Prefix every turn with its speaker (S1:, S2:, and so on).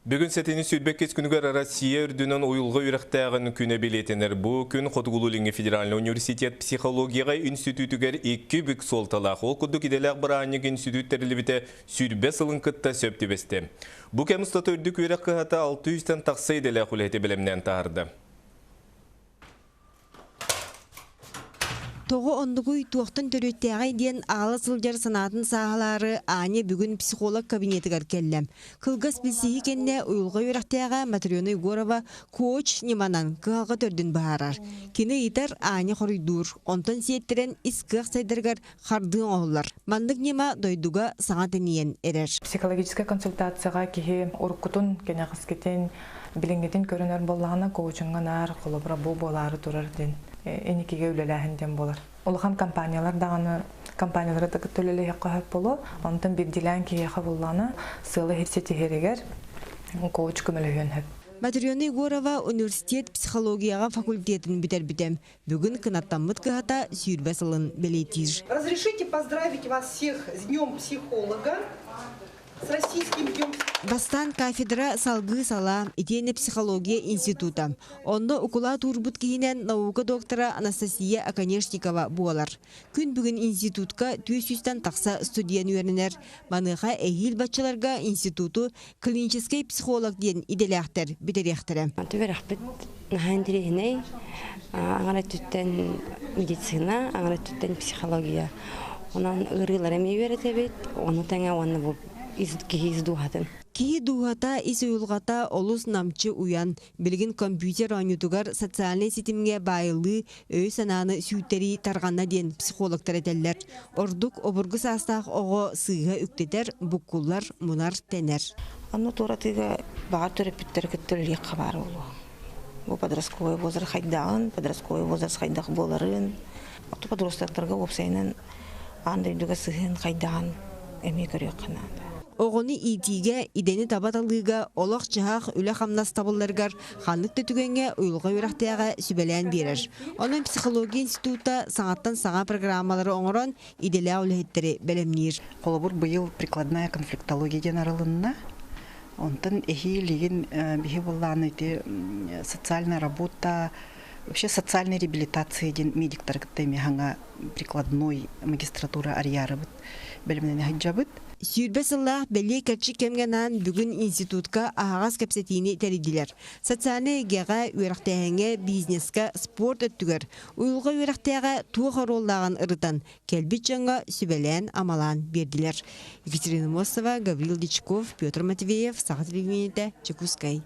S1: Бүгүн сэтини 22 күнүгэр Россия үрдүнэн уйулҕа үөрэхтээҕин күнэ бэлиэтэнэр. Бу күн Хотугулуу-Илиҥҥи федеральнай университет психологияҕа институтугар икки бүк суолталаах. Ол курдук идэлээх бырааһынньык институт тэриллибитэ 20 сылын кытта сөп түбэстэ. Бу кэм устата үрдүк үөрэх кыһата 600-тэн тахса идэлээх үлэһити бэлэмнээн таһаарда.
S2: Тоҕо оннугуй, туохтан төрүөттээҕий диэн аала сылдьар санаатын сааһылаары Аня бүгүн психолог кабинетыгар кэллэ. Кылгас билсиһии кэннэ уйулҕа үөрэхтээҕэ Матрена Егорова коуч ньыманан кыһалҕа төрдүн быһаарар. Кини ыйытар, Аня хоруйдуур, онтон сиэттэрэн ис кыах сайдарыгар хардыы оҥоһуллар. Маннык ньыма дойдуга саҥа тэнийэн эрэр.
S3: Психологическай консультацияҕа киһи уруккутун, кэнэҕэскитин, билиҥҥитин көрүнэр буоллаҕына, коучиҥҥа наар холобура бу буолаары турар диэн инникигэ үлэлээһин диэн буолар. Улахан компаниялар даҕаны компаниялары да кытта үлэлэһиэххэ сөп буолуо. Онтон биирдиилээн киһиэхэ буллаҕына сыалы ситиһэригэр коуч көмөлөһүөн сөп.
S2: Матрена Егорова университет психологияҕа факультетын бүтэрбитэ. Бүгүн кынаттаммыт кыһата 20 сылын бэлиэтиир.
S4: Разрешите поздравить вас всех с Днем психолога.
S2: Бастаан кафедра салгыы салаа, итиэннэ психология института. Онно укулаат уурбут киһинэн наука доктора Анастасия Оконешникова буолар. Күн бүгүн институтка 400-тэн тахса студент үөрэнэр. Маныаха эһиил баччаларга институту клиническэй психолог диэн идэлээхтэр бүтэриэхтэрэ.
S5: Үөрэхпит наһаа интэриэһинэй. Аҥар өттүттэн медицина, аҥар өттүттэн психология. Онон ыарыылары эмиэ үөрэтэбит, ону тэҥэ уонна бу киһи ис дууһатын.
S2: Киһи дууһата, ис уйулҕата олус намчы уйан. Билигин компьютер оонньуутугар социальнай ситимҥэ баайыллыы, өйү-санааны сүүйтэрии тарҕанна диэн психологтар этэллэр. Ордук обургу саастаах оҕо сыыһа үктэтэр, буккуллар, мунар-тэнэр.
S6: Онно туоратыыга баҕар төрөппүттэри кытта үлэлиэххэ баар буолуо. Бу подростковый возраст хайдаҕын, подростковый возраст хайдах буоларын, Орто подростактарга уопсайынан аан дойдуга сыһыан хайдаҕын эмиэ көрүөххэ наада.
S2: Оҕону иитиигэ, идэни таба талыыга, олох-дьаһах, үлэ-хамнас табылларыгар ханнык да түгэҥҥэ уйулҕа үөрэхтээҕэ сүбэлээн биэрэр. Онон психология института саҥаттан саҥа программалары оҥорон, идэлээх үлэһиттэри бэлэмниир.
S7: Холобур, быйыл прикладная конфликтология диэн арылынна. Онтон эһиил биһи буоллаҕына ити социальная работа Вообще социальная реабилитация диэн медиктары кытта эмиэ хаҥа прикладной магистратура арыйаарыбыт бэлэмнэнэ сылдьабыт.
S2: 20 сыллаах бэлиэ кэрчик кэмҥэ анаан бүгүн институтка аһаҕас кэпсэтиини тэрийдилэр. Социальнай эйгэҕэ, үөрэхтээһиҥҥэ, бизнеска, спорт өттүгэр уйулҕа үөрэхтээҕэ туох оруоллааҕын ырытан, кэлбит дьоҥҥо сүбэлээн-амалаан биэрдилэр. Екатерина Мосова, Гаврил Дичков, Петр Матвеев, Саха телевидениетэ, Дьокуускай.